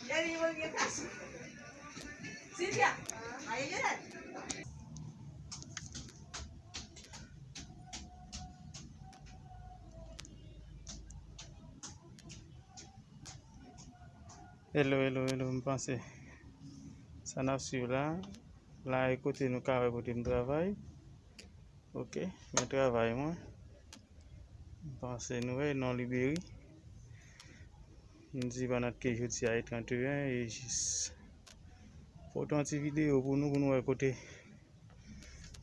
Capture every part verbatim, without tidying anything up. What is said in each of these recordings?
Gade, yo gen kache. Sylvia, aye, Lionel. Hello, hello, hello, m panse sa n ap swiv la, la e kote nou ka wè kote m travay. Ok, men travay mwen. M panse nou wè non Liberi. M di pa nòt ke jodi a e trannteyen e jis pote yon ti videyo pou nou, pou nou wè kote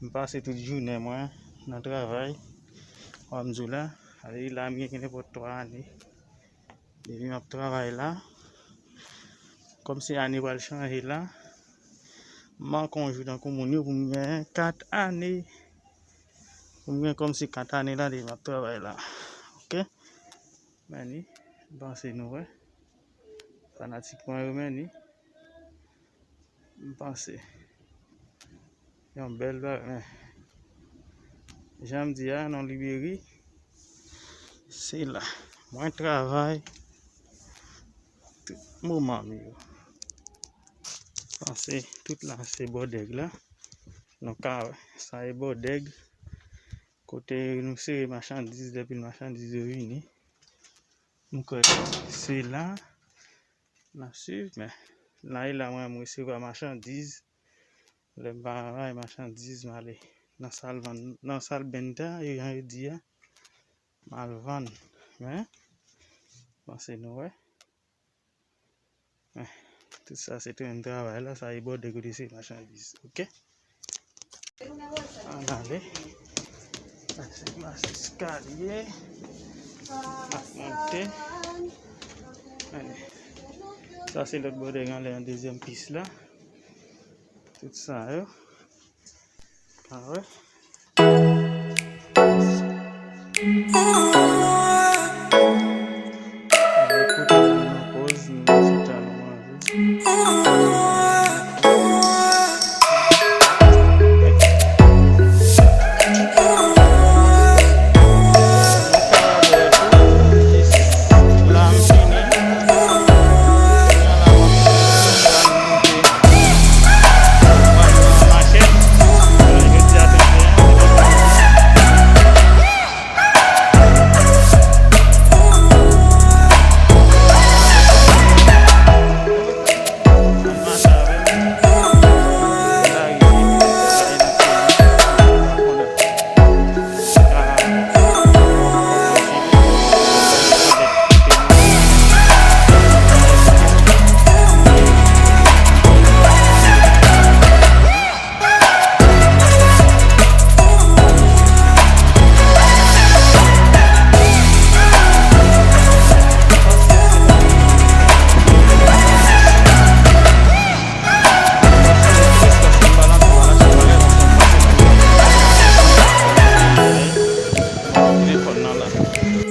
m pase tout jounen mwen nan travay. Wè m di w la, ale la m gen nenpòt twa ane. Depi m ap travay la, kòmsi ane pral chanje la, m manke yon jou tankou moun yo pou m gen kat ane. Pou m gen kòmsi kat ane la depi m ap travay la. Ok? Men ni, m panse nou wè. Fanatik mwen yo, men ni. M panse. Yon bèl bagay, men. Jan m di a, non Liberi, se la. Mwen travay tout moman m yo. Panse tout la, se bò dèg la. Nou ka wè, sa e bò dèg. Kote nou sere machandiz, depi machandiz yo vini. M kwè se la n ap swiv, men la e la mwen m resevwa machandiz. Lè m pa bay machandiz, m ale nan sal vann, nan sal benta, e jan yo di a, m al vann. Men, panse nou wè. Eh, tout sa se tren travay la, sa e bòde kote se machandiz, ok? Ann ale. Sa se mas eskalye. Ap monte. Ale. Sa se lòt bòde anlè an dezyèm pis la. Tout sa yo. Ah ouais. Kote nou nan pòz, nou nan chita, nou manje.